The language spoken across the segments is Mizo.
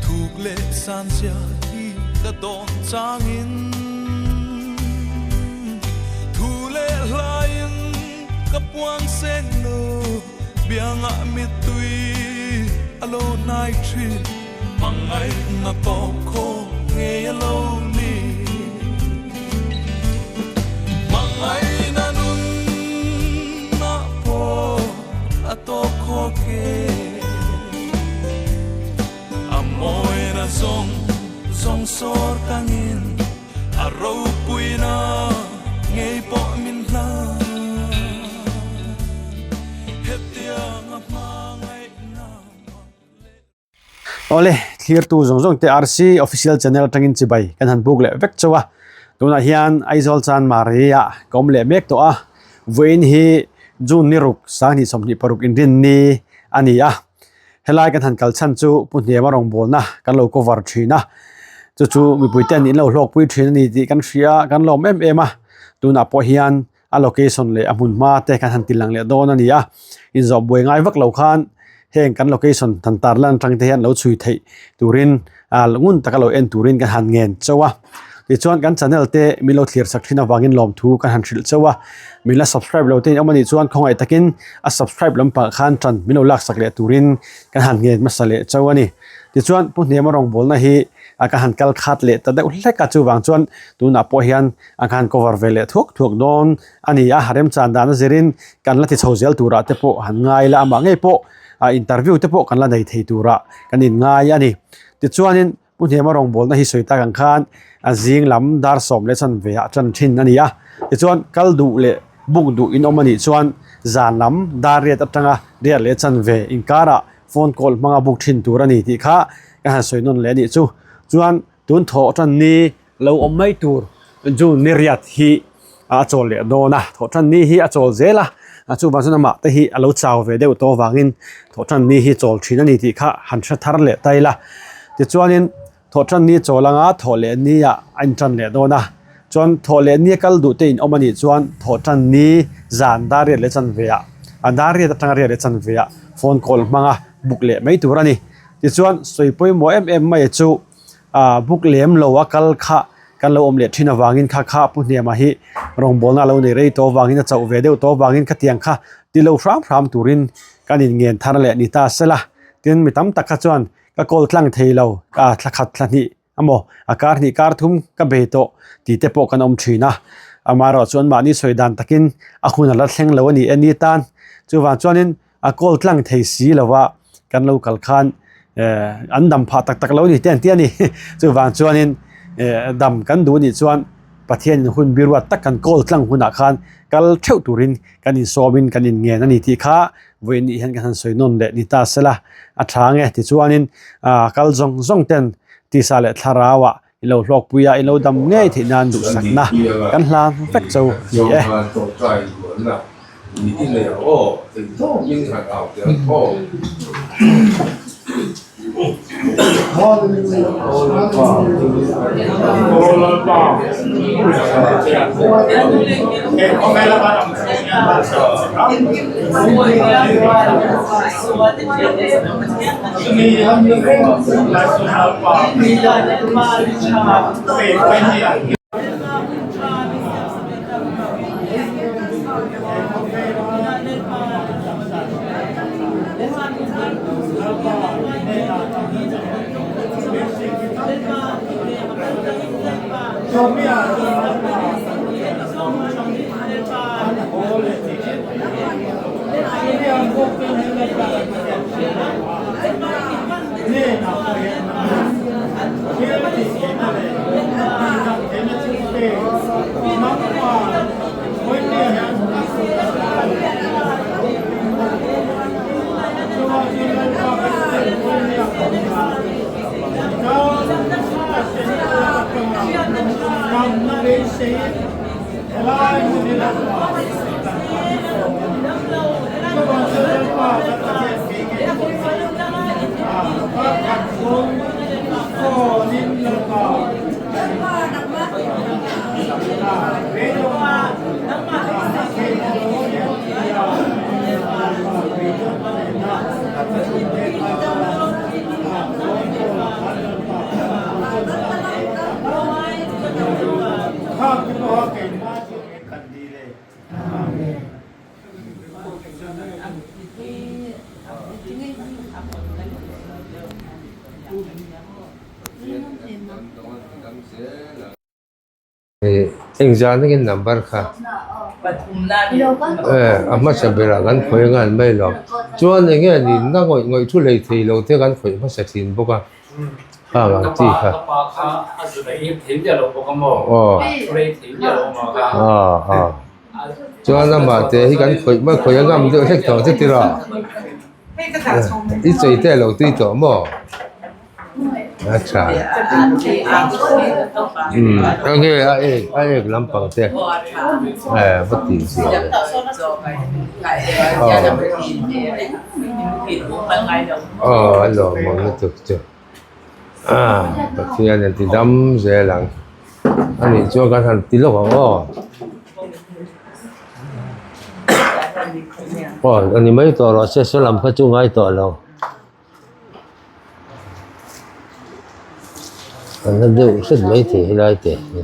Thuk leh san zia hi ka dawn changin Thu leh hlaiin ka puang seng lo Biangah mittui a lo hnai thin Hmangaihna tawp khawk ngei a lo ni Hmangaihna nunah pawh a tawp khawk e A mawina zawng zawng sawr tangin a ropuina ngei pawh min hlan Hetiang a hmangaihna Awle, thlirtu zawng zawng te RC Official Channel atangin chibai kan han buk leh vek chauh a. Tunah hian Aizawl Chanmari ah ka awm leh mek tawh a. Vawiin hi June ni ruk 2026 inrinni a ni a. Helai kan han kal chhan chu Pu Hniama rawngbawlna kan lo cover thin a. Chu chu mipui ten in lo hlawkpui thin a ni tih kan hria a, kan lawm em em a. Tunah pawh hian a location leh a hmun hma te kan han ti lang leh dawn a ni a inzawh buai ngai vak lo khan heng kan location han tar lan atang te hian lo chhui theih turin ah ngun taka lo en turin kan han ngen chauh a tichuan kan channel te min lo thlir sak thin avangin lawmthu kan han hrilh chauh a min la subscribe lo te in awm a nih chuan khawngaih takin a subscribe lampang khan tan min lo lak sak leh turin kan han ngen hmasa leh chauh a ni tichuan Pu Hniama rawngbawlna hi a ka han kal khat leh ta deuh hlek a chuvang chuan tunah pawh hian a khan cover ve leh thuak thuak dawn a ni a, remchan dan a zirin kan la ti chho zel turah te pawh han ngai la, amah ngei pawh ah interview te pawh kan la nei thei turah kan inngai a ni. Tichuanin Pu Hniama rawngbawlna hi sawi tak ang khan a zing lam dar sawm leh chan ve ah tan thin a ni a, tichuan kal duh leh buk duh in awm a nih chuan zan lam dar riat atanga riat leh chan ve inkarah phone call hmanga buk thin tur a ni tih kha ka han sawi nawn leh a nih chu. Chuan tun thawh tan ni Lo awm mai tur June ni riat hi a chawl leh dawn a, thawhtan ni hi a chawl zel a, chuvang chuan amah te hi a lo chau ve deuh tawh avangin thawhtan ni hi chawl thin a ni tih kha han hre thar leh ta ila. Tichuanin thawhtan ni chawl anga thawh leh ni ah a intan leh dawn a, chuan thawh leh ni a kal duh te in awm a nih chuan thawhtan ni zan dar riat leh chanve ah a dar riat atanga riat leh chanve ah phone call hmanga book leh mai tur a ni. Tichuan sawi pawimawh em em mai chu. ah buk lem lo a kal kha kan lo awm leh thin avangin kha kha pu hniamah hi rawngbawlna a lo nei rei tawh avangin a chauh ve deuh tawh avangin khatiang kha ti lo hram hram turin kan inngen thar leh ni ta sela tin mi tam tak kha chuan ka kawl tlang thei lo ah thla khat thla hnih emaw a kar hnih kar thum ka bei tawh tih te pawh kan awm thin a amaherawh chuan mahni sawi dan takin a hun a la thleng lo a ni e ni tan chuvang chuanin a kawl tlang thei si lo a kan lo kal khan eh an dam phah tak tak lo ni te an ti a ni chuvang chuanin eh dam kan duh nih chuan Pathianin hun biruat tak kan kawl tlang hunah khan kal theuh turin kan insawmin kan inngen a ni tih kha vawiin nih hian kan han sawi nawn leh ni ta sela a tha ang e tichuanin ah kal zawng zawng ten tisa leh thlarauah I lo hlawkpui a, i lo dam ngei theih nan duhsakna kan hlan vek cho ni e. Eng zan angin number kha a hmasa berah kan khawih ngan mai lo. Chuan eng nge ni na ngawih ngawih thu lei thei lo te kan khawih hmasa thin bawk a khang ang chi kha. Aw chuan amah te hi kan khawih mai khawih a ngam deuh hlek tawh ang che tiraw i chei te a lo tui tawh maw? A tha umm a nge a ek a ek lampang te eh va tih zia le aw aw a lawmawm lutuk chu ah Pathian in ti dam zel ang a nih chuan kan han ti lawk ang aw aw a ni mai tawh rawh se saw lam kha chu ngai tawh lo. An la deuh hret mai thei helai te hi.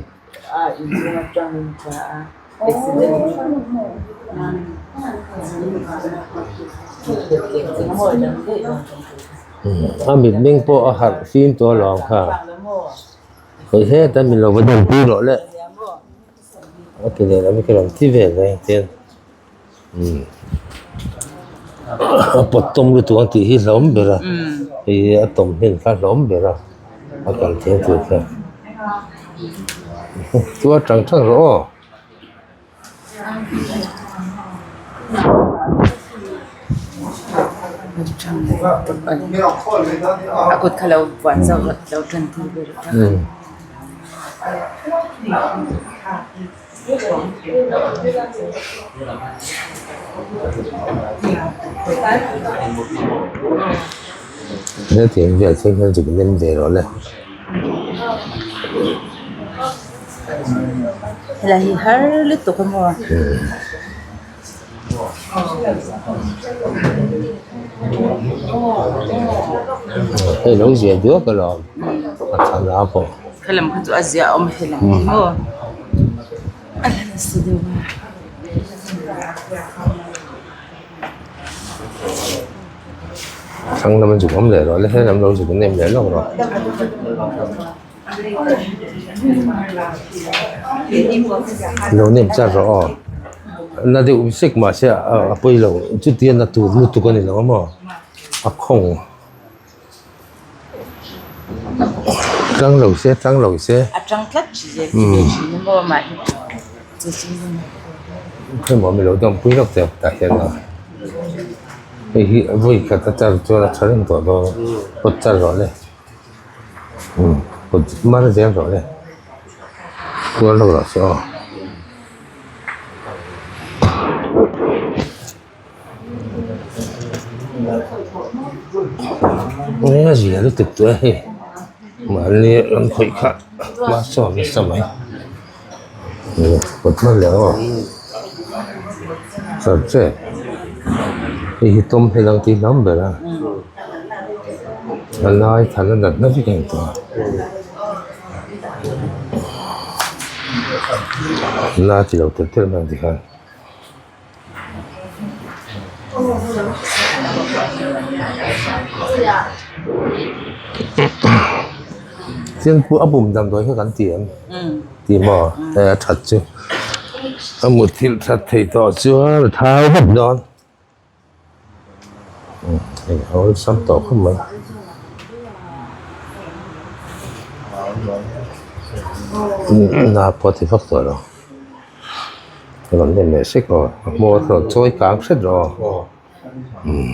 A mitmeng pawh a harh fim tawh alawm kha khawi heta mi lo va dampui rawh le a ti leh lam hi ka rawn ti vel mai ang chian. A pawt tawm lutuk ang tih hi hlauhawm ber a hei hi a tawm hlen kha hlauhawm ber a a kal thei tur kha chuan tang tang rawh aw. Hetiang vel thleng hian zuk nem ve rawh le. Helai hi har lutuk a maw? Hei lo zia duak alawm a thla pawh. Helam kha chu a zia awm helam hi maw a la nasa deuh a. Thlang lam a zuk awm leh rawh le helam lo zuk nem leh lawk rawh. Lo nem char rawh aw na deuh sek mahse a pawi lo chutia na tur lutuk a ni lo a maw a khawng. Tang lo se tang lo se. A tang tlat thin zel tih ve thin a maw mahni chu chu Hemaw mi lo dawmpui lawk teh tah hian a hei hi vawi khat a char chuan a tha reng tawh dawn a pawt char rawh le umm pawt mar zel rawh le kual lo rawh se aw. Eng a zia lutuk tawh a hei mahni ram khawih kha hma sawn nasa mai kawt hman leh aw char che hei hi tawm hi lo ti hlawm ber a a lai than a natna vek a ni tawh a la ti lo telh telh mai ang tikhan. Tin pawh a bum damdawi kha kan ti em ti maw hei a that chu a muthilh that theih tawh chuan a thau vek dawn hei a awlsam tawh khawp mai. Na pawh a ti vak tawh lo. Rawn en leh sek aw a hmawr rawn chawi kang hret rawh aw umm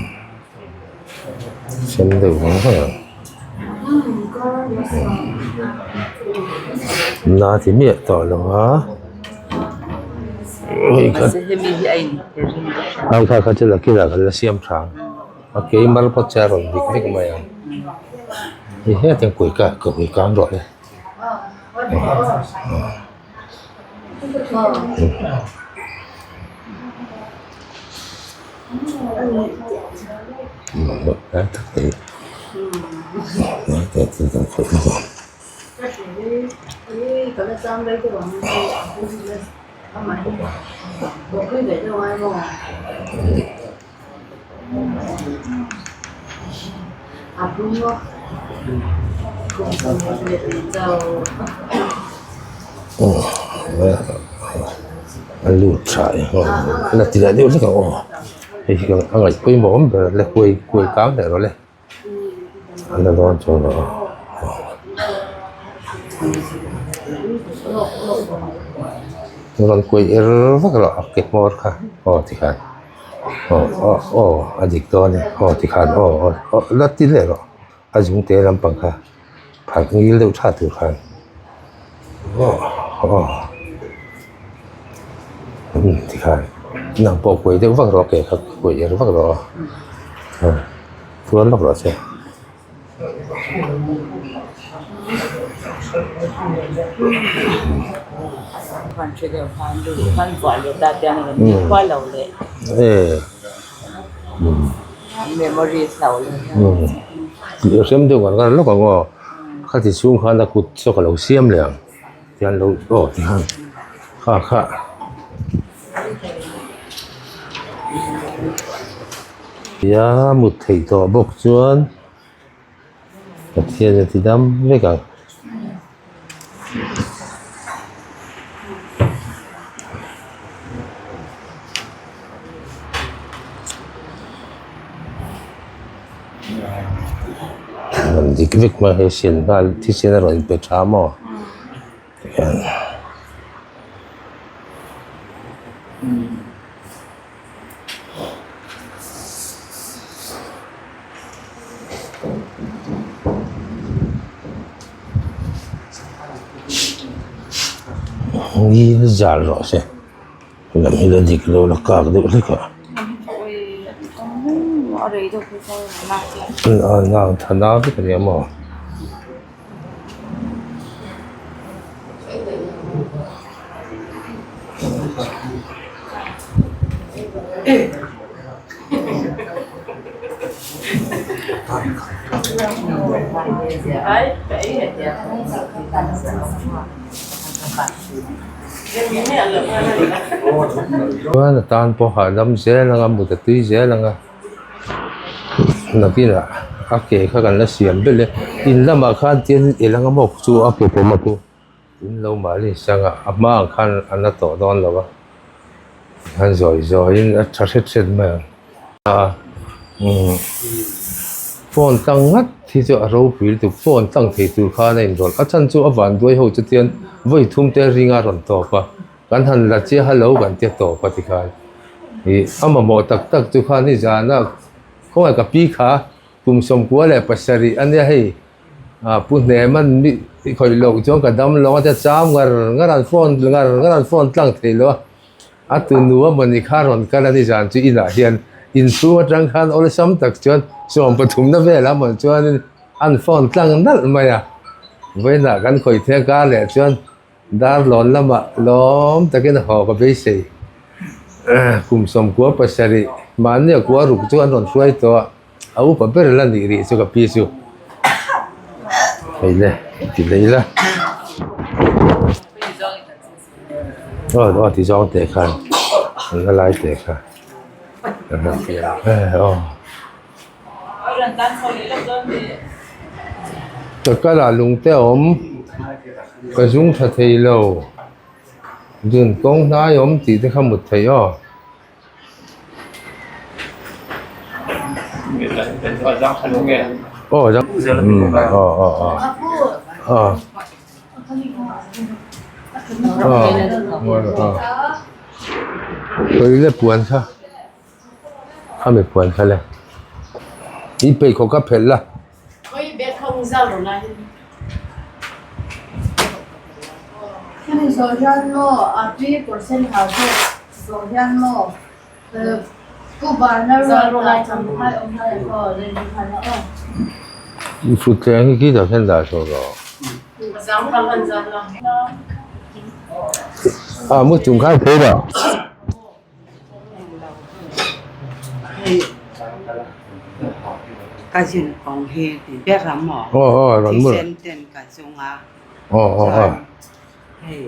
sen deuh vang vang ang umm na ti miah tawh lo a a kha kha chu nakinah kan la siam tha ang a keimah pawh chu a rawn dik vek mai ang hei hetiang kuai ka kuai kang rawh le. A lut tha e la ti leh deuh hlek ang aw hei hi a ngaih pawimawh awm ber a le kuai kuai kang leh rawh le a la dawn chuan rawh aw rawn kuai er vak rawh a ke hmawr kha aw tikhan aw aw aw a dik dawn e aw tikhan aw aw la ti leh rawh. A zungte lampang kha phalh ngil deuh tha tur khan aw aw umm tikhan nang pawh kuai deuh vak rawh ke kha kuai er vak rawh a tuar lawk rawh se. Hrem deuh ngar ngar lawk ang aw khati chhung khan a kut saw ka lo siam leh ang tihian lo aw tihian kha kha tia mut theih tawh bawk chuan. Pathian a ti dam vek ang. Rawn dik vek mai hei sen nghal thisen a rawn inpe tha maw tikhian. Ni zal rawh se lam hi la dik lo la kak deuh hlek a thana vek a nia maw. Chuan a tan pawh hahdam zel anga mut a tui zel anga. Nakinah a ke kha kan la siam belh e in lamah khan tin i la ngam awk chu a ke pawm a chu in lo mahni sanga a hma ang khan an la tawh dawn lo a tikhan zawi zawiin a tha hret hret mai ang a umm phone tlang ngat hi chu a ropui lutuk phone tlang thei tur khan a inrawlh a chhan chu a vanduai ho chu tian vawi thum te ring a rawn tawp a. Kan han la chiah a lo kan tia tawp a tikhan ih a mamawh tak tak chu khan ni zana khawngaih ka pi kha kum sawmkua leh pasarih a nia hei ah pu hnem an mi khawih loh chuan ka dam lo a tia cham ngar ngar an phone ngar ngar an phone tlang thei lo a a tunu a mawni kha rawn kal a ni zan chu inah hian inchhung atang khan awlsam tak chuan sawm pathumna velah mawn chuanin an phone tlang nalh mai a vawiinah kan khawih thei a kar leh chuan. Darlawn lamah lawm takin a haw ka beisei. Kum sawmkua pasarih mahnia kua ruk chu an rawn hruai tawh a, a upa ber la nih rih chu ka pi chu. Hei le, ti leh ila. Aw aw ti zawng teh khan, an la lai teh kha. Aw. Ka kal ah lung te a awm ka zung tha thei lo dun kawng hnai a awm tih te kha mut theih aw. Aw aw aw aw aw aw sawi le puan kha. A mi puan kha le. I pheikhawk kha phelh la. I thutthleng hi khi tah khian dah chhuah rawh. A mu chung khan phei rawh. Ka zin kawng hi ti ber a maw thisen ten ka zung a chuan hei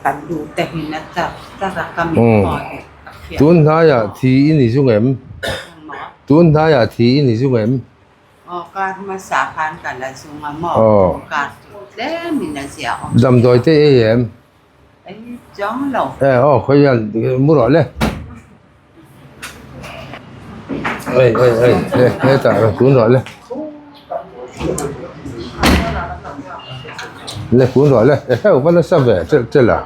kan duh te hi na char char a ka mit pawh hi a fiah Tun hnaiah thi i ni zung em? Tun hnaiah thi i ni zung em? Aw kar hmasa khan ka la zung a maw kar chu tlem in a zia awm. Damdawi te ei em? Ei chuang lo. E aw khawi hian mu rawh le. Ei ei ei he hetah rawn kun rawh le. Le kun rawh le e heu va nasa ve chelh chelh a.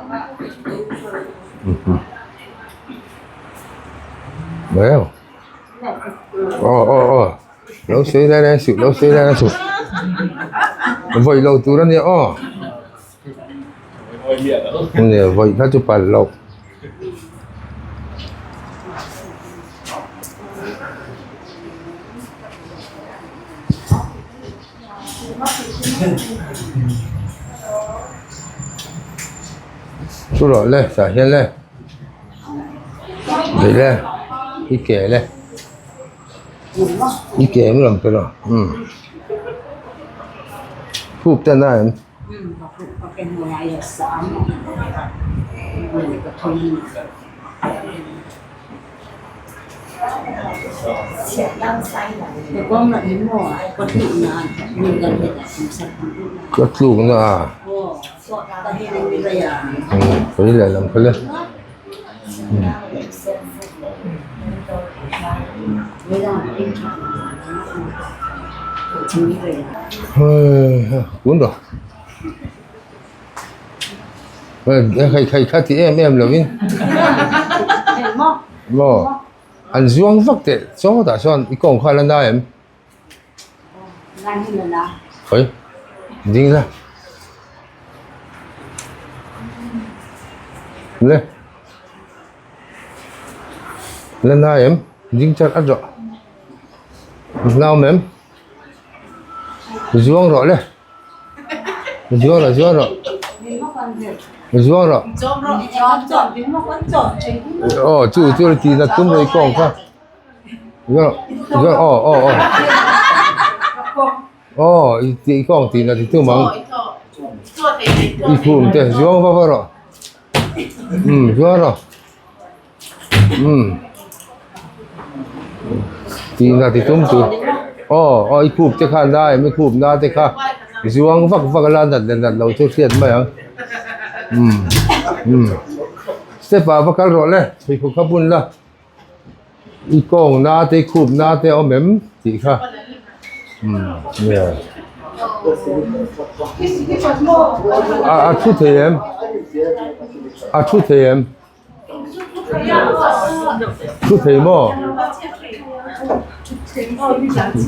Meu. Aw aw aw lo sawi lai lai suh lo sawi lai lai suh vawi lo tur a nia aw nia vawi kha chu palh loh. Chu rawh le tah hian le lei le i ke le i ke em lam pe rawh umm khup te a na em. Ka tluk na a umm leh lam kha le hei kun rawh hei hei kha ti em em lovin maw an zuang vak teh chawtah chuan i kawng kha a la na em. Khawi ding la le la na em ding chat a rawh nau em zuang rawh le zuang rawh zuang rawh zuang rawh aw chu chu ti na tum rawh i kawng kha. Aw aw aw aw i tih kawng tih na ti tum ang i khum te zuang va va rawh umm zuang rawh umm tih na ti tum tur aw aw i khup te kha a na em i khup na te kha zuang vak vak a la nat leh nat loh chu hriat mai ang umm umm step ah va kal rawh le pheikhawk kha bun la. I kawng na te i khup na te a awm em tih kha umm nia a a thu thei em a thu thei em thu thei maw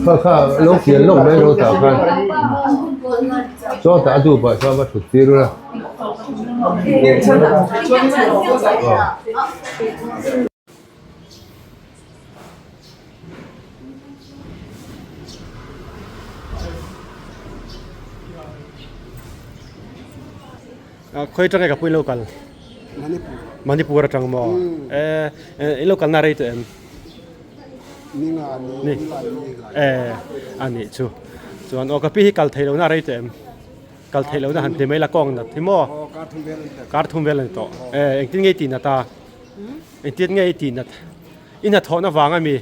kha kha lo kian lawk mai lo tah khan chaw tah a duh pah chuan va thut tir ula. Khawi atang nge ka pui local Manipur atang maw eh i local na rei tawh em ni eh a nih chu chuan aw ka pi hi kal theih lohna a rei tawh em. Kal theih lohna han ti mai la kawng nat hi maw? Kar thum vel a ni tawh. E engtin nge i tih nat a? Engtin nge i tih nat? I hnathawhna vang a mi?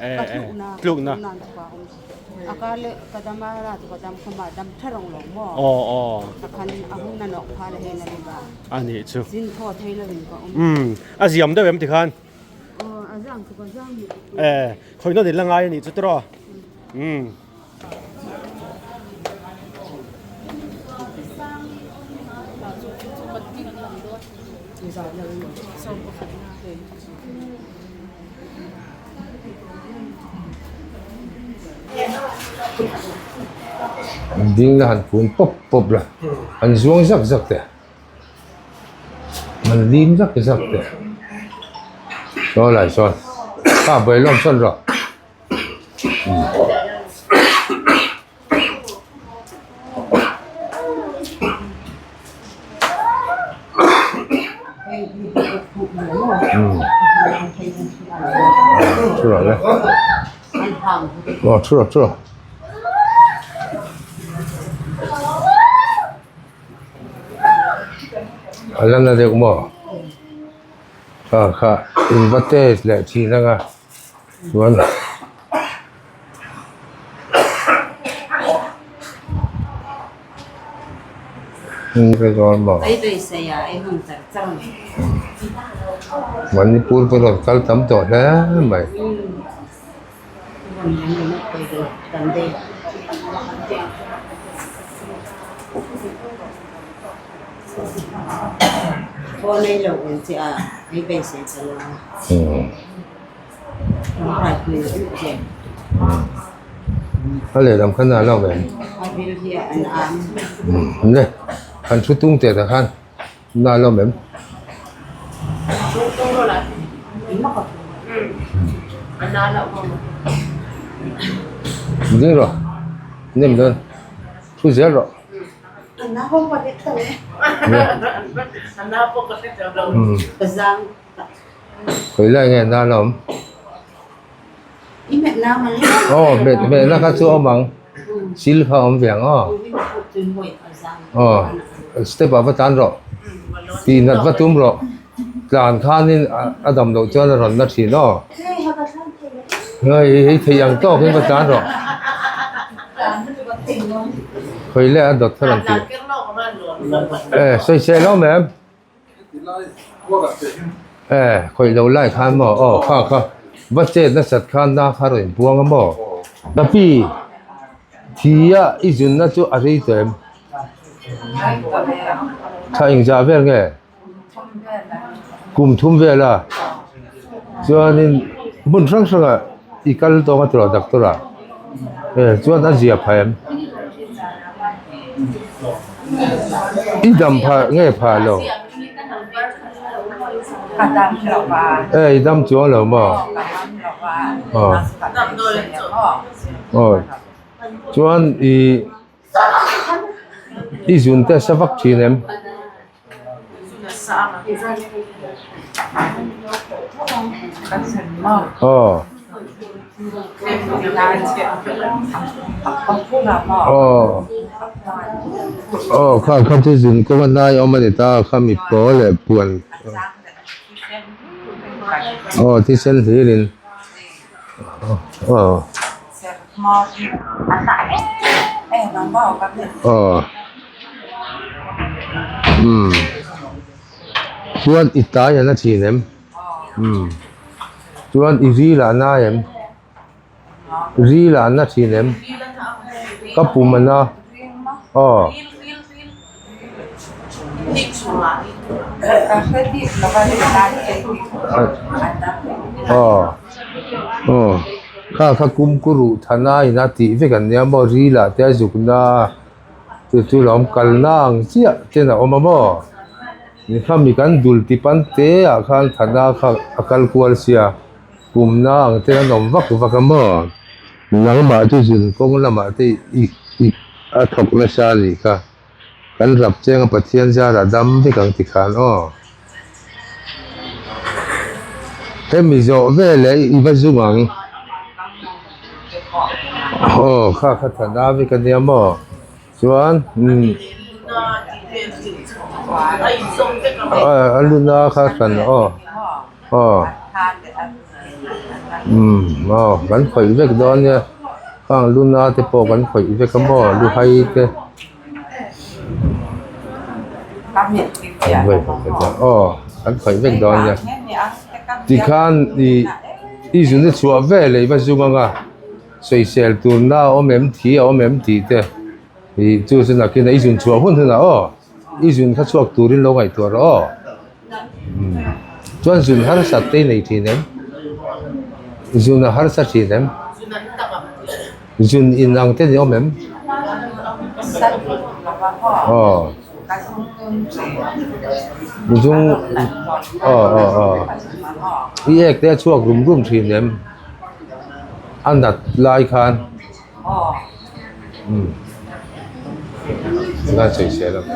E e tlukna. Aw aw. A nih chu. Umm a ziam deuh em tikhan? E khawihnawn in la ngai a nih chu tiraw? Umm. Ding la han kun pawp pawp la an zuang zak zak teh an lim zak zak teh saw lai sawn kha bawih lawm sawn rawh. Thu rawh le aw thu rawh thu rawh. A la na deuh maw kha kha in va test leh thin anga. Chuan Manipur pawh rawn kal tam tawh hle mai. A lehlam khan a lo em? Le, han thu tung teh tah khan na lo em? Ding rawh, nem dawn, thu zel rawh. Khawi lai nge na lawm? Aw hmet hmetna kha chu awm ang sil kha awm ve ang aw aw step ah va tan rawh tih nat va tum rawh tlan khanin a dam loh chuan a rawn na thin aw hei thei ang tawkin va tan rawh khawi leh a dawt kha rawn tih e sawisel awm em. E khawih lo lai khan maw aw kha kha va chet nasat khan na kha rawn inbuang a maw ka pi thi a i zunna chu a rei tawh em thla engzah vel nge kum thum vel a chuanin hmun hrang hrangah i kal tawng a tawh doctor ah e chuan a zia phah em. I dam phah nge phah lo? E i dam chuang lo maw? Aw aw chuan i i zun te a sa vak thin em? Aw. Aw. Aw kha kha chu zun kawng a hnai awm a ni ta kha mi pawl leh puan aw thisen hlir in aw. Aw. Umm chuan i tai an a thin em umm chuan i ril ah na em ril ah na thin em ka pum a na aw. Aw aw kha kha kumkuruh thana in a tih vek an nia maw ril ah te a zuk na. Chu chu lo awm kalna ang chiah ten a awm a maw khami kan dul ti pan te ah khan thana kha a kal kual sia pumna ang ten an awm vak vak a maw nangmah chu zun kawng lamah te i i a thawk nasa a nih kha kan rap cheng a Pathian zarah dam vek ang ti khan aw hemi zawh veleh i va zung ang. Aw kha kha thana vek a nia maw chuan umm a luna kha hran aw aw umm aw kan khawih vek dawn nia khang luna te pawh kan khawih vek a maw lu hai te aw kan khawih vek dawn nia tikhan ih. I zun a chhuah ve leh i va zum ang a, sawisel turna a awm em, thi a awm em tih te ih chu chu nakin a i zun chhuah hun hunah aw i zun kha chhuak turin lo ngaihtuah rawh aw umm chuan zun harsat te i nei thin em zun a harsa thin em zun in ang te ni awm em aw. Zung aw aw aw i ek te a chhuak rum rum thin em a nat lai khan umm tikhan sawi sel ang.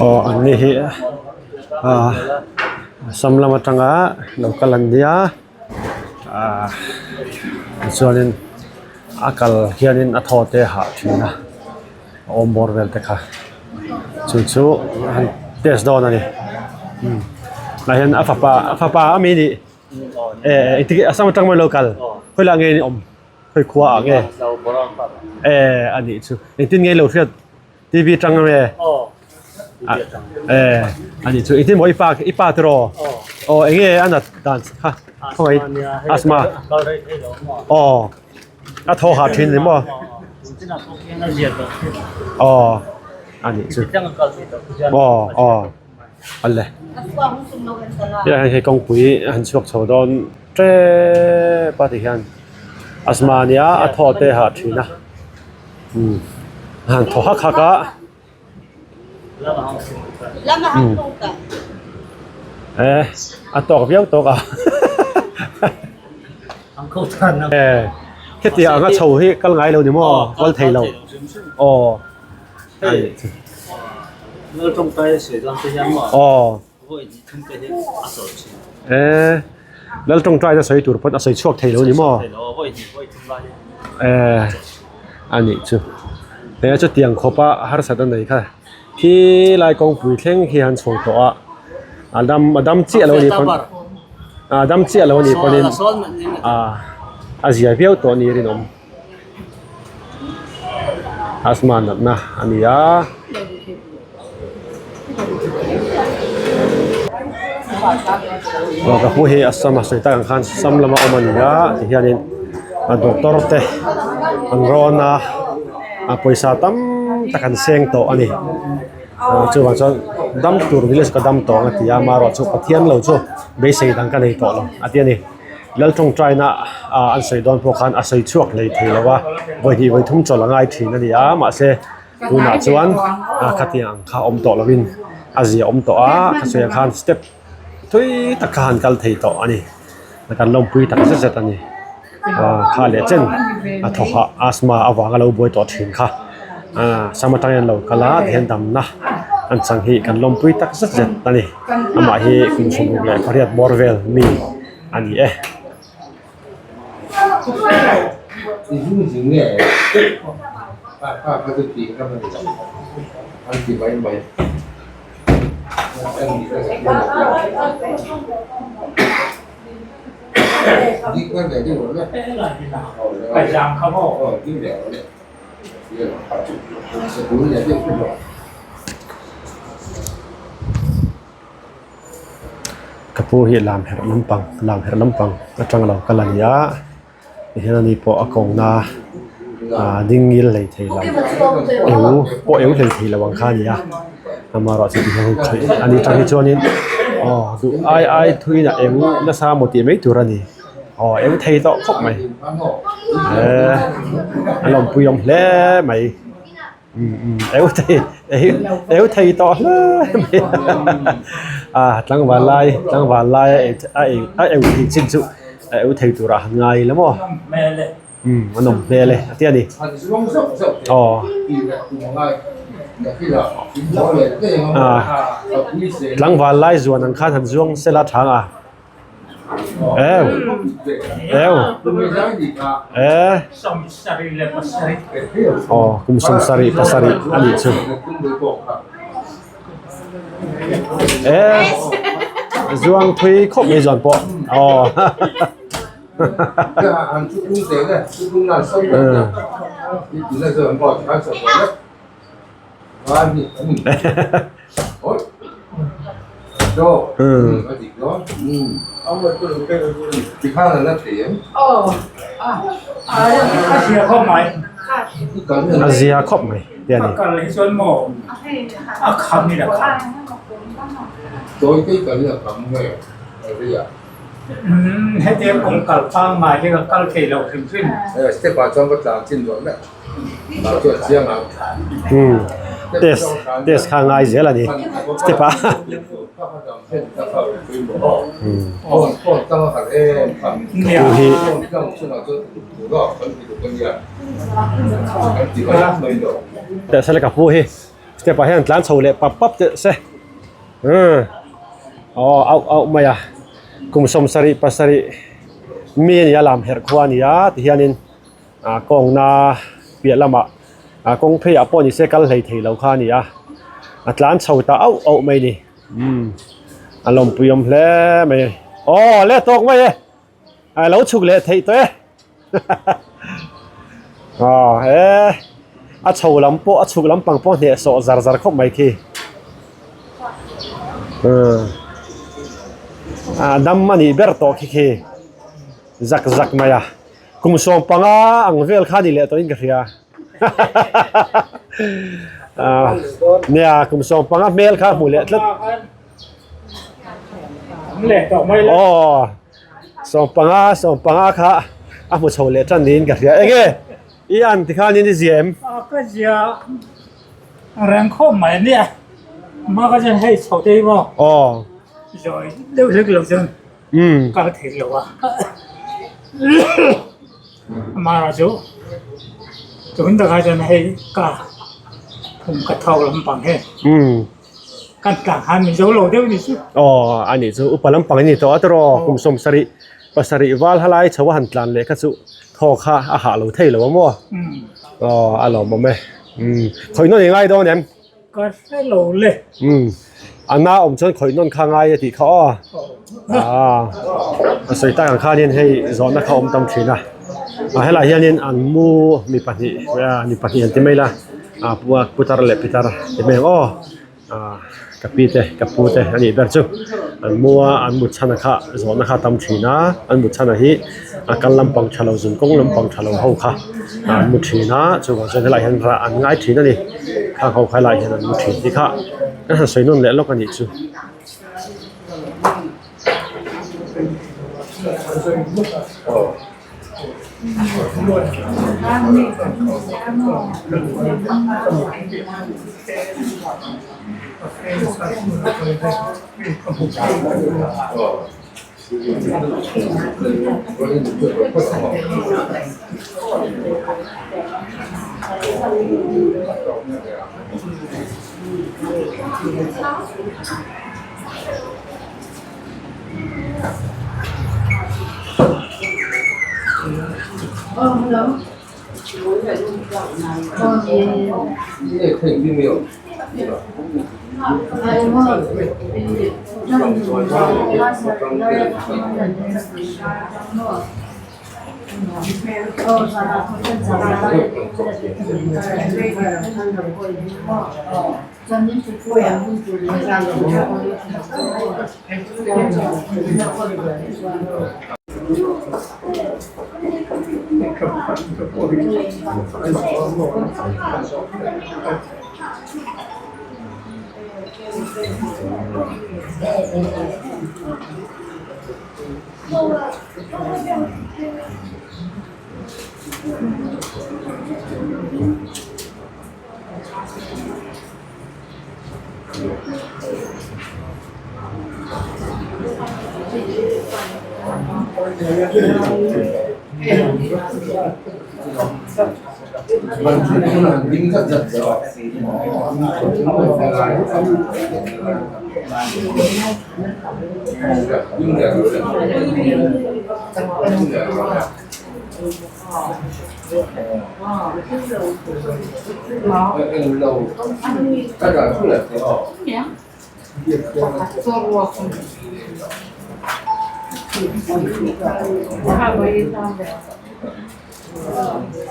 Aw an ni hi ah sam lam atanga lo kal an nia ah tichuanin a kal hianin a thaw te a hah thin a a awm bawr vel te kha chu chu han test dawn a ni tah hian a fapa a fapa ami nih eh engtin nge assam atang maw ilo kal khawi lah nge ni awm khawi khua ah nge eh a nih chu engtin nge ilo hriat T_V atang nge eh a nih chu engtin maw i pa i pa tiraw aw eng nge a nat dan kha khawngaih asthma aw a thaw hah thin ni maw aw a nih chu aw aw. Awle helai hian hei kawngpui a han chhuak chho dawn tep a tihian asthma ania a thaw te a hah thin a umm a han thaw hak hak a umm eh a tawk viau tawk a eh hetiang anga chho hi kal ngai lo ni maw kal thei lo aw. Aw eh lal tawngtai na sawi tur pawn a sawi chhuak thei lo ni maw eh a nih chu he chutiang khawp a harsat a nei kha khi lai kawngpui thleng khi an chho tawh a a dam a dam chiah lo a nih pawn a dam chiah lo a nih pawhin ah a zia viau tawh a ni rinawm. Asthma natna a ni a. Aw ka hmuh hi Assam a sawi tak ang khan Assam lama awm a ni a tihianin a doctor te an rawn a a pawisa tam tak an seng tawh a ni chuvang chuan dam tur village ka dam tawh ang a ti a amaherawhchu Pathian lo chu beisei dang ka nei tawh lo a ti a ni. Lal tawngtaina ah an sawi dawn pawh khan a sawi chhuak hlei thei lo a, vawi hnih vawi thum chawlh a ngai thin a ni a, mahse tunah chuan khatiang ang kha awm tawh lovin a zia awm tawh a, ka sawi ang khan step thui tak kha han kal thei tawh a ni, kan lawmpui tak zet zet a ni, kha leh chen a thaw hah asthma avanga lo buai tawh thin kha sam atangin an lo kal a tihian damna an chang hi kan lawmpui tak zet zet a ni, amah hi kum sawmruk leh pariat bawr vel mi. A ni e. Ka pu hi lam herh lampang lam herh lampang atang lo kal a ni a tihian ani pawh a kawngna ah ding ngil hlei thei lo eu pawh eu hlei thei lo ang kha a ni a amaherawhchu chu tihian khawih a ni tang hi chuanin aw duh ai ai thuiin a eng nasa maw tih mai tur a ni aw eng thei tawh khawp mai eh a lawmpui awm hle mai. Eu thei eu thei tawh hle mai a tlangval lai tlangval lai a a eu thei chin chu a eu thei turah han ngai ila maw? Umm a nawm hmel e a ti a ni. Aw. Tlangval lai zuan ang khan han zuang sela thang a. Eu. Eu. E. Aw kum sawmsarih pasarih a nih chu. E. Zuang thui khawp mai zuan pawh. Aw. A zia khawp mai ti a ni. Umm test test kha ngai zel a ni step ah umm hi teh se le ka pu hi step ah hian tlan chho leh pap pap teh se umm aw auh auh mai a kum sawmsarih pasarih mi a ni a lam herh khua a ni a tihianin. Ah kawngna piah lamah ah kawng phei ah pawh ni se kal hlei thei lo kha a ni a a tlan chho ta auh auh mai a ni umm a lawmpui awm hle mai a ni aw le tawk mai e a lo chhuk leh theih tawh e aw he a chho lam pawh a chhuk lampang pawh hneh sawh zar zar khawp mai khi umm a dam a nih ber tawh khi khi zak zak mai a. Kum 15 ang vel kha ni leh tawhin ka hria. Nia kum 15 hmel kha hmu leh tlat. Aw 15 15 kha a hmu chho leh tan niin ka hria. Enge i an ti khan in i zia em? Ka zia reng khawp mai ania. Ma ka chuan hei chho te hi maw? Aw. Zawi deuh hlek lo chuan. Kal thei lo a amah chu tun takah chuan hei ka phum ka tho lampang hi kan tlang han min zo lo deuh ni chu aw a nih chu upa lampang a ni tawh a tiraw kum sawmsarih pasarih val halai chho a han tlan leh kha chu thaw kha a hah lo thei lo a maw aw a lawmawm e khawih nawn i ngai dawn em. Ka hre lo le. Umm a na awm chuan khawih nawn kha ngai a tih kha aw. Aaa a sawi tak ang khanin hei zawhna kha awm tam thin a. A helai hianin an mu mi pahnih mi pahnih an ti mai la a putar leh pitar ti mai ang aw. Aaa ka pi te ka pu te a nih ber chu an mu a an mut chhan a kha zawhna kha a tam thin a an mut chhan a hi a kal lampang tha lo zun kawng lampang tha lo ho kha an mu thin a chuvang chuan helaiah hian rah an ngai thin a ni khang ho kha helaiah hian an mu thin tih kha kan han sawi nawn leh lawk a nih chu.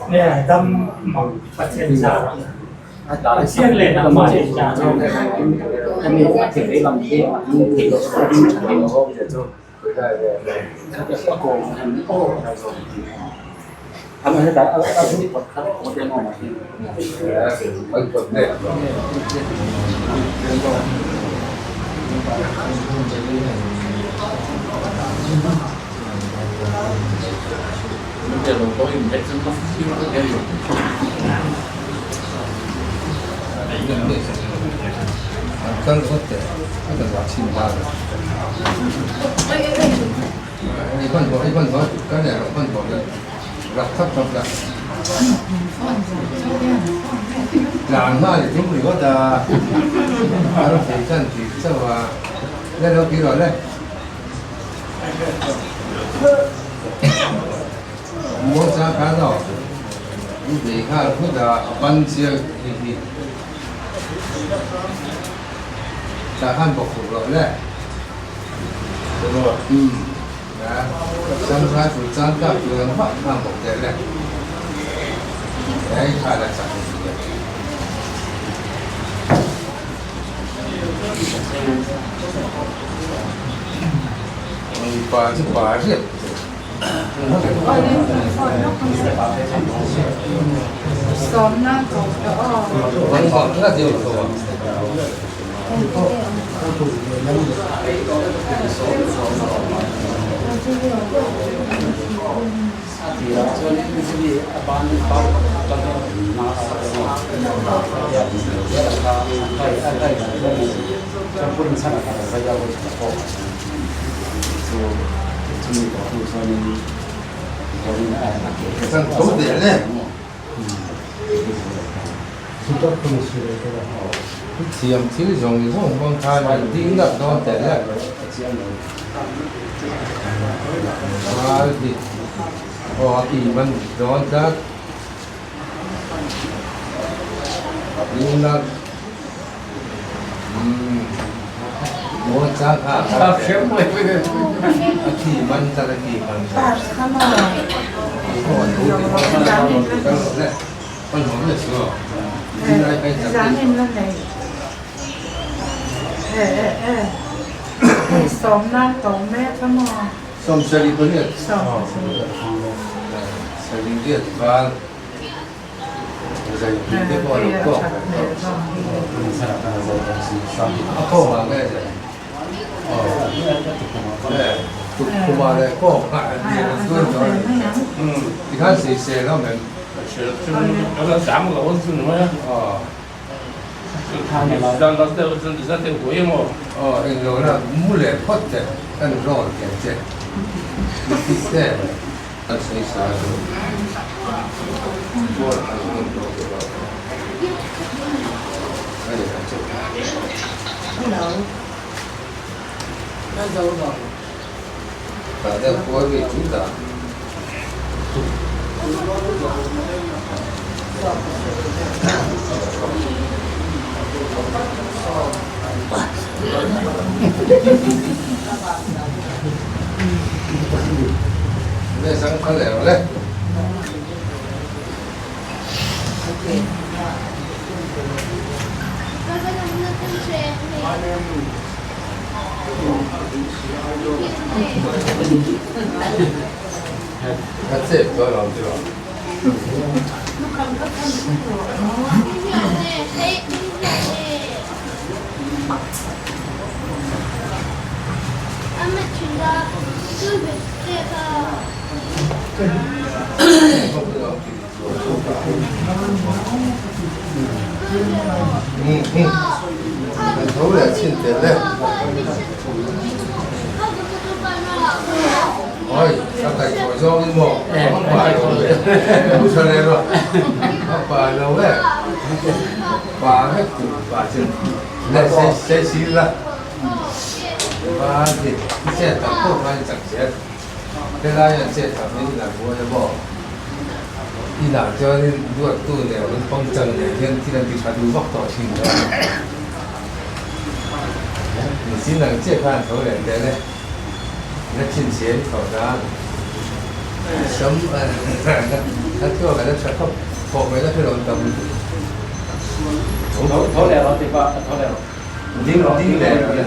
Nge dam mang Pathian zar Pathian leh nangmah in zar. Thiam thil zawng zawng pawh khan an ding nalh dawn teh le. Val hi aw a ki man dawn tlat. Ding nalh. Umm mawi chang kha a ki man tlat a ki man tlat. Oi, a kaihthawh zawngin maw? A pa lo ve. Pu tha leh rawh. A pa lo e. Pa vek tur pa chu. Le sei sei si la. Pa ti i chet tak pawh khan i chak zel. Helai an chet tak in la buai a maw? Inah chuanin duattu leh rawn pangchang leh hian thil an ti tha duh vak tawh thin lo a. Nichin ang chiah khan tho leh tel e. Na chhinchhiah in thawh dan sam a thluak a la tha khawp khawh mai la hre lo tam lutuk. Tho leh rawh tih pah a tho leh rawh. Ding ding leh rawh le.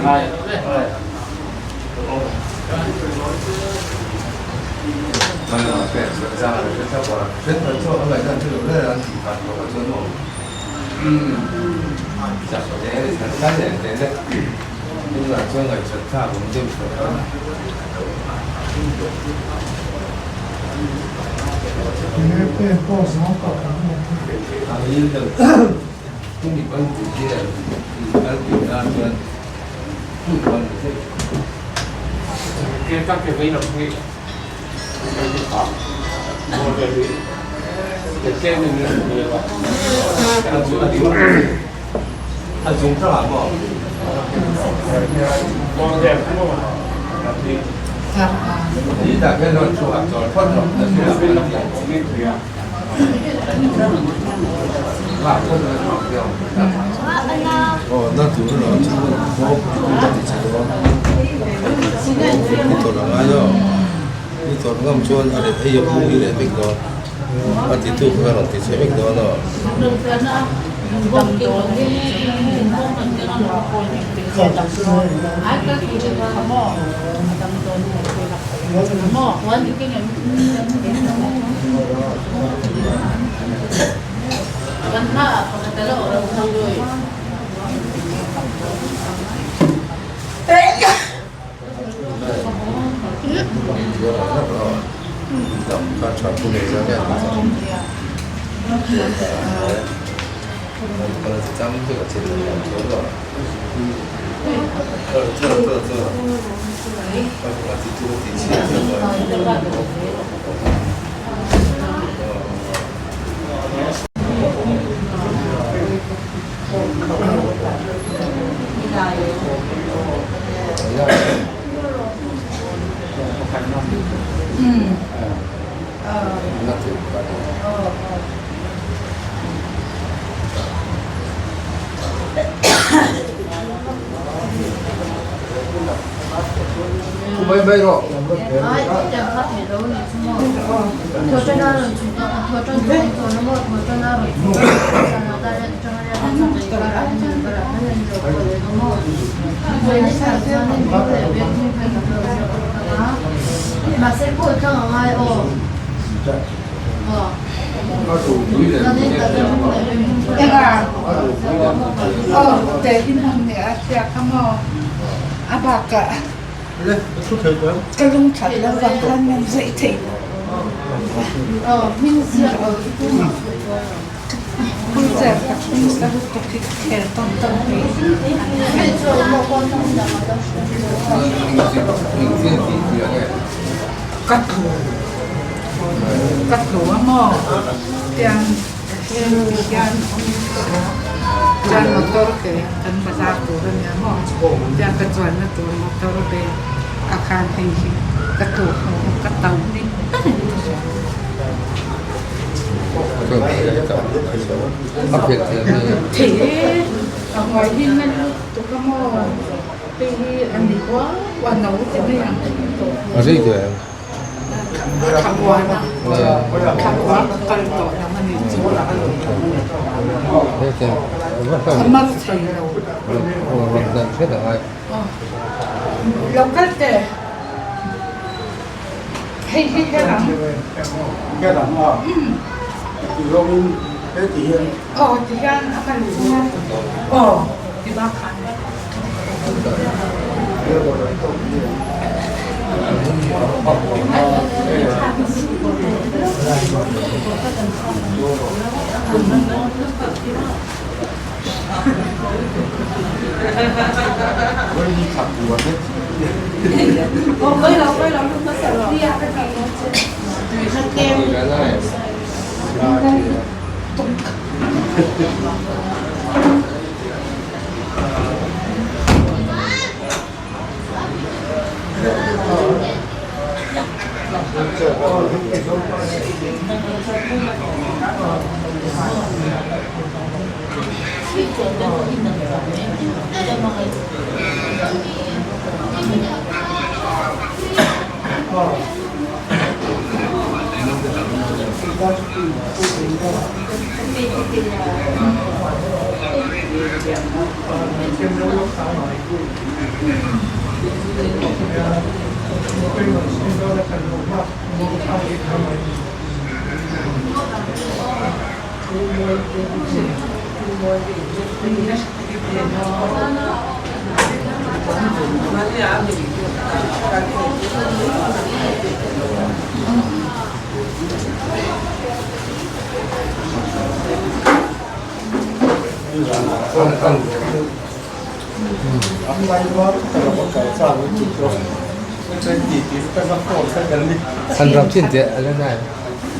Han ram chin teh a la nai.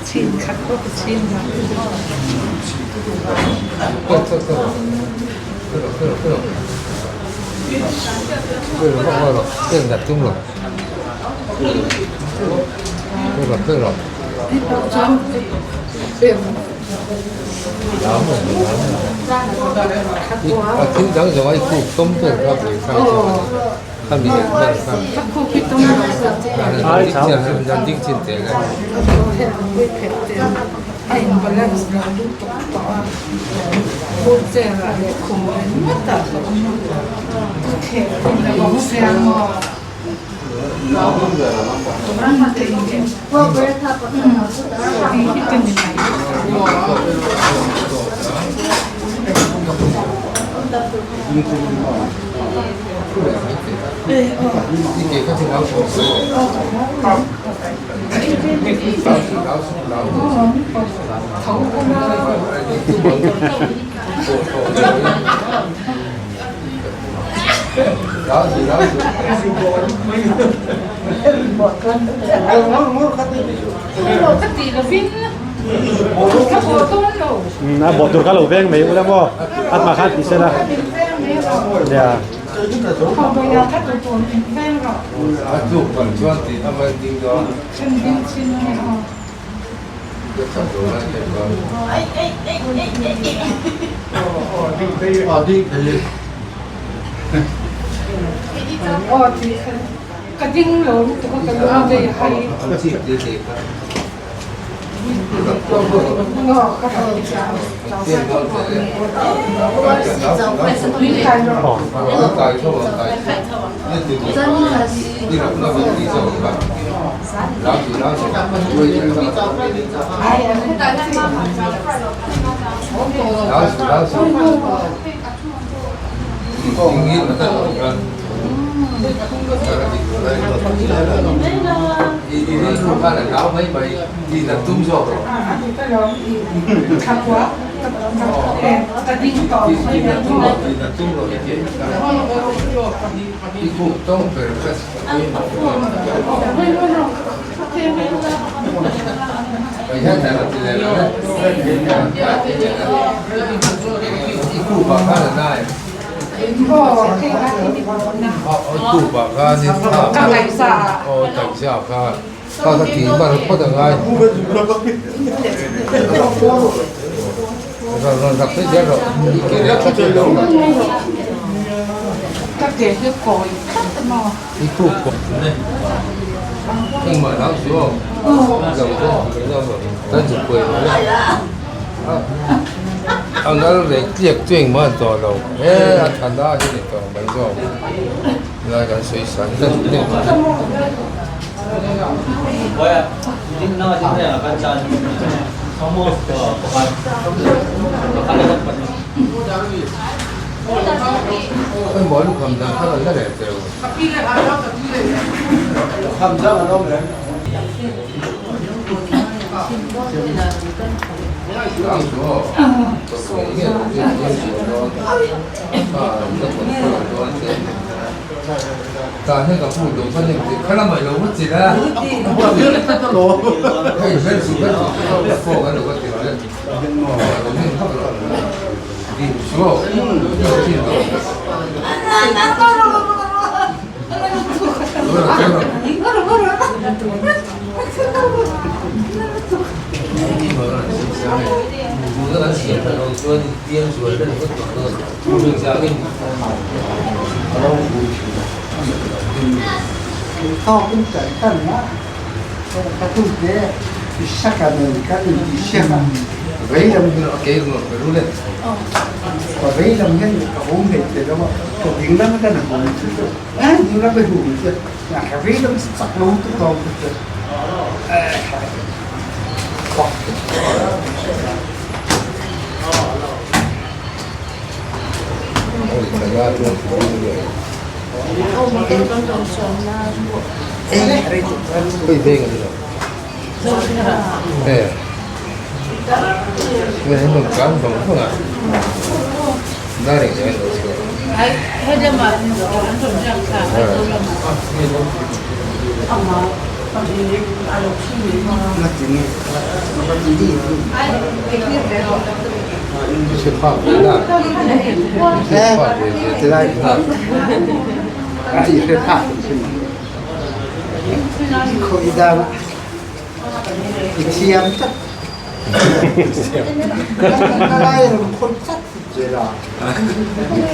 Chin khat pawh ka chin lo. A bawh tur kha lo veng mai ula maw a hma khan ti sela nia.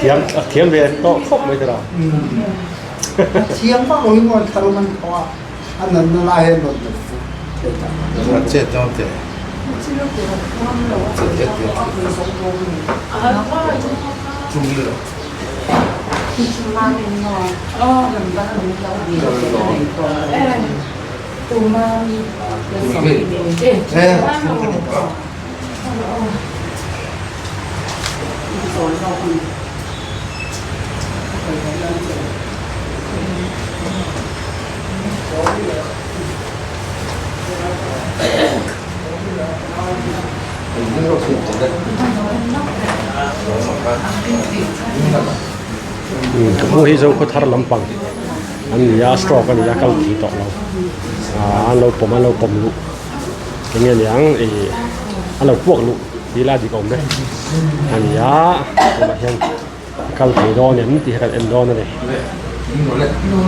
Thiam a thiam ve tawh khawp mai tira. Thiam vak lo hi maw thar man kho a a nan na lai he non Chet dawn teh. Ka pu hi zo khaw thar lampang an ni a stroke a ni a kal thei tawh lo ah an lo pawm an lo pawm luh eng nge niang ih an lo puak luh tih lai dik awm e a ni a tunah hian kal thei dawn em tih hi kan en dawn a ni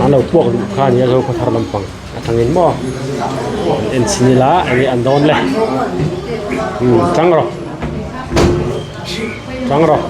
an lo puak luh kha a ni a zo khaw thar lampang atangin maw an en chhin ila eng nge an dawn le umm tang rawh tang rawh.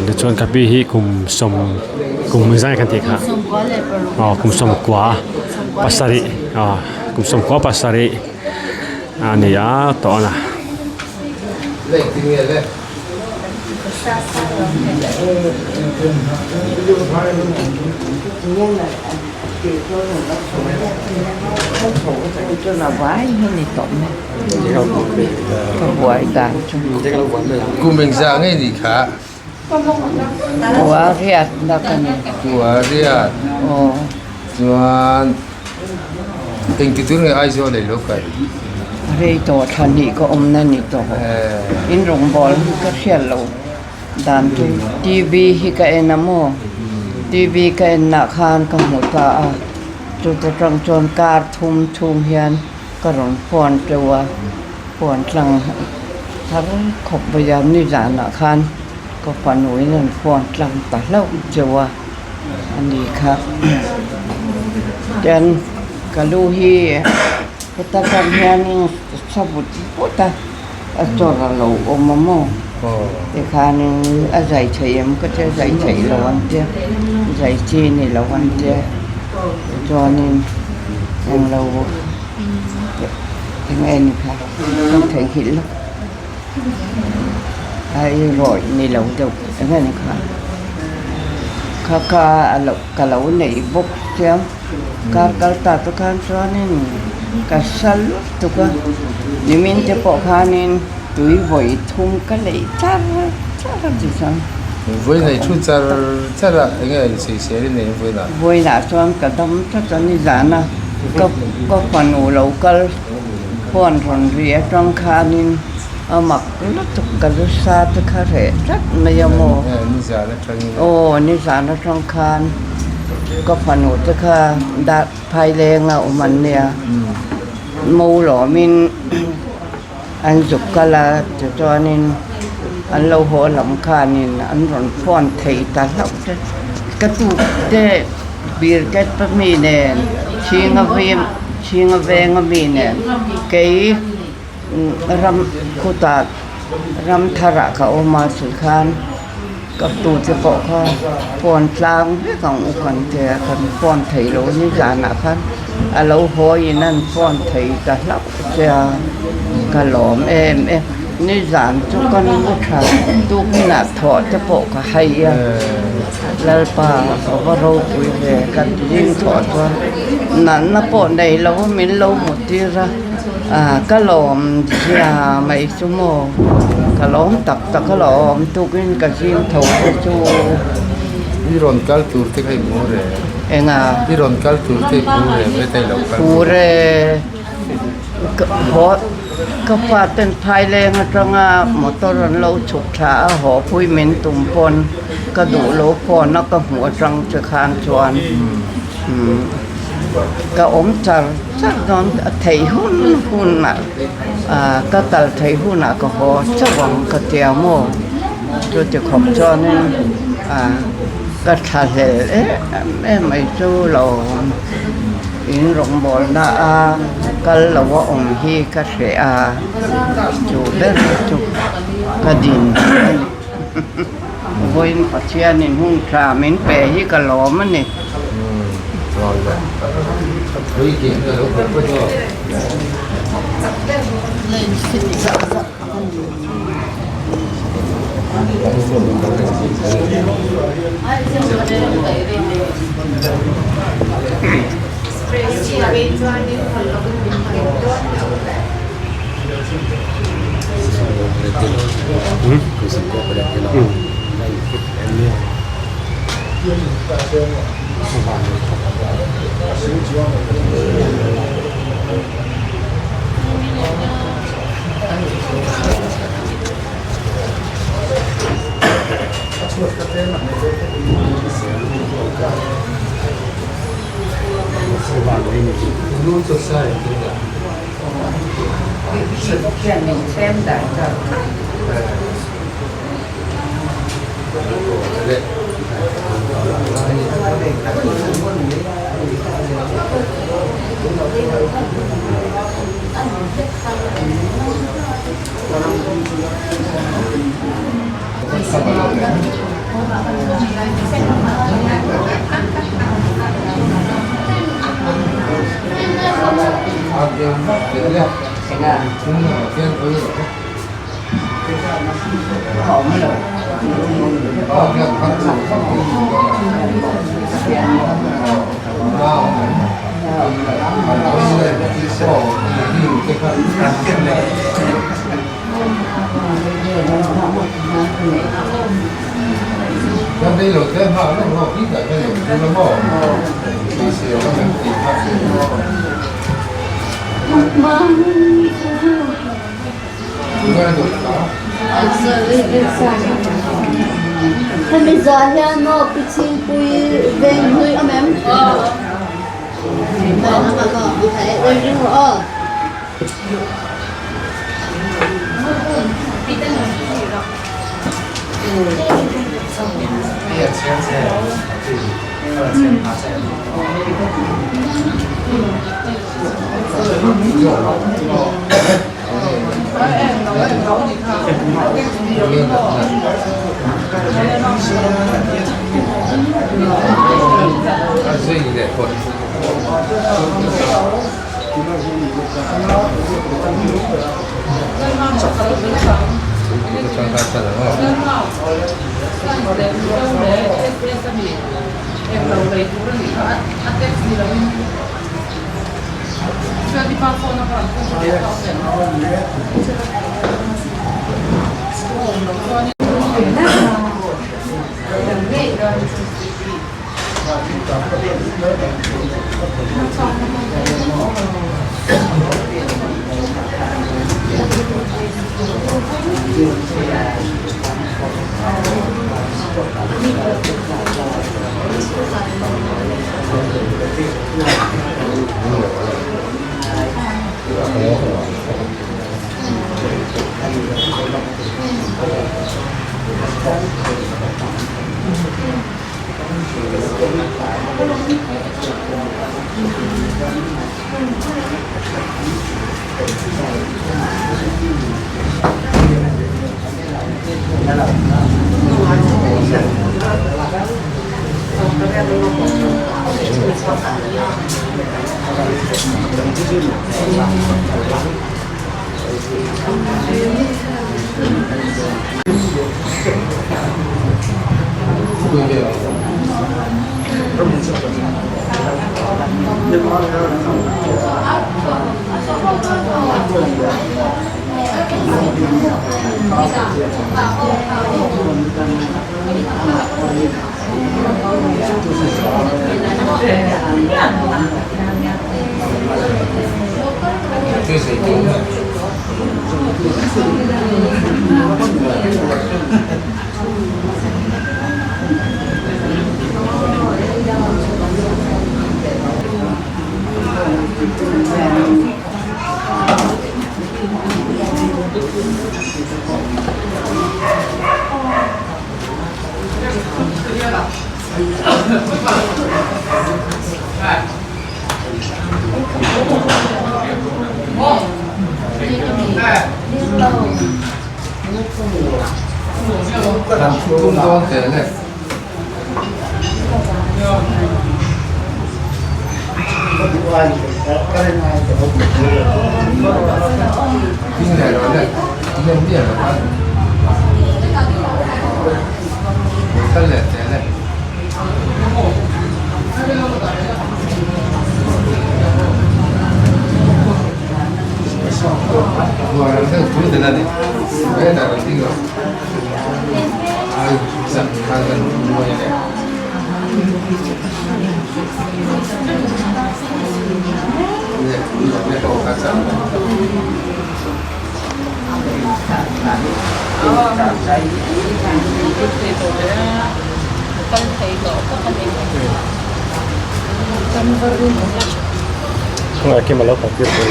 Tichuan kapi hi kum sawm kum zai kan tih kha aw kum sawmkua. Pasarih aw kum sawmkua pasarih a ni a tawh a. Kum engzah nge ni kha? Kua riat na ka ni. Kua riat. Aw. Chuan engti tur nge Aizawl ei lo kal? Rei tawh thla hnih ka awm na ni tawh. In rawngbawl hi ka hriat lo dan chu TV hi ka en a maw? TV ka en nah khan ka hmu ta a, chuta tang chuan kar thum chhung hian ka rawn phone teuh a. Phone tlang har khawp mai a, nizanah khan ka fanuin an phone tlang ta hlauh cheu a, a ni kha. Chuan ka lu hi heta tang hianin sa vut vut a, a chawr a lo awm a maw? Tikhanin a zai theih em ka tia, zai theih lo an tia, zai chi ni lo an tia, tichuanin englo. Eng nge ni kha ka theihnghilh lawk a i rawih ni lo deuh eng nge ni kha kha kha a lo ka lo neih bawk sia kar kal ta te khan chuanin ka sa lutuk a nimin te pawh khanin tui vawi thum ka leih char char a ti chuan. Vawi nei thu char char a eng nge insawisel i nei vawiinah? Vawiinah chuan ka dam tlat a nizan a ka ka fanu lo kal phone rawn ri atang khanin a mak lutuk ka lu sa te kha reh tlat mai a maw? Aw nizan atang khan ka fanu te kha dar phaileng a awm an nia mo lawmin An zuk kal a, tichuanin an lo haw lam khanin an rawn phone thei ta hlauh te. Ka tuk te bir ket pa mi nen chhinga veng chhinga venga mi nen kei ram khutah ram tharah ka awm a tikhan ka tute pawh kha phone tlang vek ang u kan tia kan phone thei lo nizanah khan a lo haw in an phone thei ta hlauh che a ka lawm em em nizan chu ka nu tha tukinah thawh te pawh ka hai a Lalpa ka va ropui ve ka zing thawh chuan natna pawh nei lo min lo hmu tir a ah ka lawm zia mai chu maw. Ka lawm tak tak a lawm tukin ka zing tho te chu. I rawn kal tur te kha i hmu re. Enga? I rawn kal tur te i hmu re ve ta i lo kal. Hmu re. Haw ka fa ten phaileng atanga motor an lo chhuk thla a haw pui min tum pawn ka duh lo phone a ka hmuh atang che khan chuan ka awm char char dawn a theih hun hun ah. Ah ka kal theih hunah ka haw chauh ang ka tia maw chuti khawp chuanin ah ka tha hlel em em mai chu lo in rawngbawlna a kal lo a awm hi ka hreh a chu ber chu ka din a ni vawiin Pathianin hun tha min pe hi ka lawm a ni. Hemi zah hian maw Pi Chhingpui veng hlui awm em? Ring rawh aw. Kima lo kal tir tur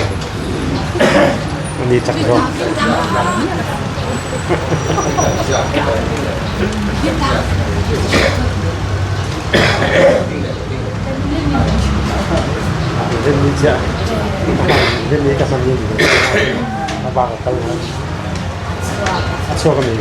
ani chak zawk. Rinni chiah Rinni ka sam ni a bak a kal a chhuak ami.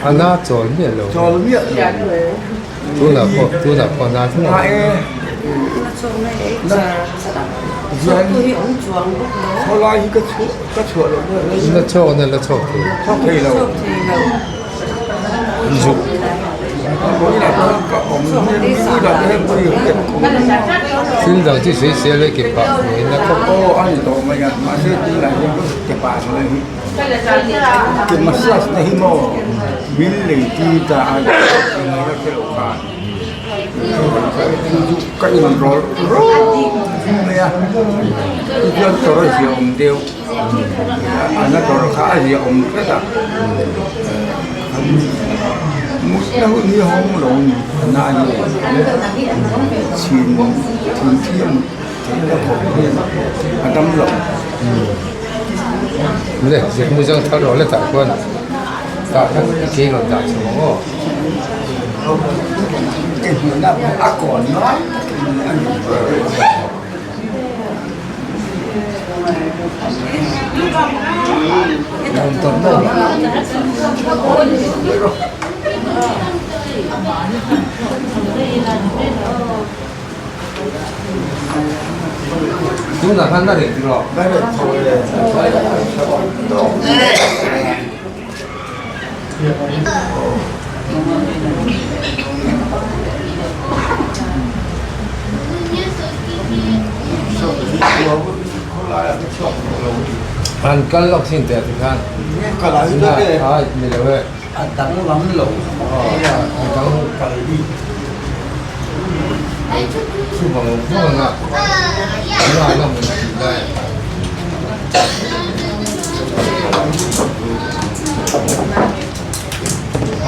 A na chawl miah lo. Chawl miah lo. Tunah pawh tunah pawh na chu. Na e. Khawlai hi ka chhuah ka chhuah lo. La chhuak na la chhuak thei. Chhuak thei lo. Zuk. Thil dang chu sawi sel e ke pah hmuh in a khawp. Aw a ni tawh mai a mahse tunah hian ke pah hmuh hi ke massage te hi maw min lei tir ta a ka hre lo khan chu ka in rawlh rawlh mai a tichuan tawrh a ziahawm deuh a na tawrh kha a ziahawm tlat a mutna hun hi hawng lo a na a ni chhin thil thiam theihna khawp hian a dam lo. Le zirmu zawng thar rawh le tah khuan tah khan i ke rawn dah chho ang aw. A kawn lai a ni. Tunah khan a reh rawh. laiah ka chhuak tawh lo. An kal lawk thin teh tikhan. Kal ah hi chuan e. Ai ni lo e. A danglam lo. A dang kal bik. Chu vang vang a la la mun tih lai.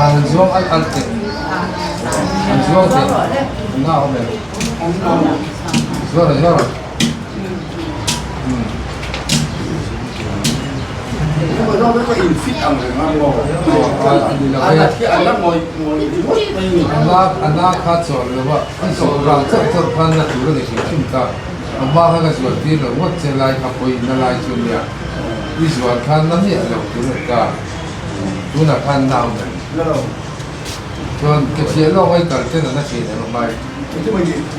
An zuang al al teh. An zuang teh. An na awm em? Zuang rawh zuang rawh. A na kha chawl lo a, a zawh rang chauh chauh khan na tur a ni hrim hrim ta. A hma kha ka zual tir lo ngawt che lai kha pawi na lai chu nia. I zual khan na miah lo tur a ni ta. Tunah khan na awm em? Chuan ke chhiah lawk ai kal ten a na thin em a hmai?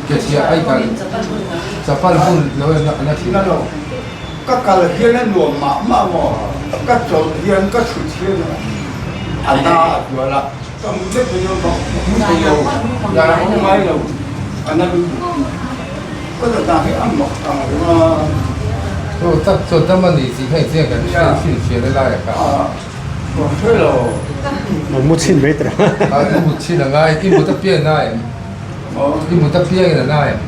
Ke chhiah ai kal chapal bun lo em a na thin? Ka kal hian a nuam mah mah maw? Ka chawlh hian ka chhut hian a na a tual a, ka hmu zet mai a, ka hmu thei lo, dan a awm ngai lo, a na lutuk. Ka natna hi a mak ang reng a. Chaw tak chaw dam a ni tih kha engtin kan hriat hrin hriat a lai a kha. Ka hre lo. Mu chhin mai teh. I mut chhin a ngai, i mut apiang a na em? I mut apiang in a na em?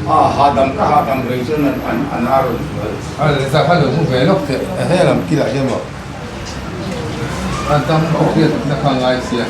A hahdam ka hahdam rei chuan a na rawn zual. A lehzah kha lo mu ve lawk teh, he lam kilah hian maw a dam pawh hriat na kha a ngai sia.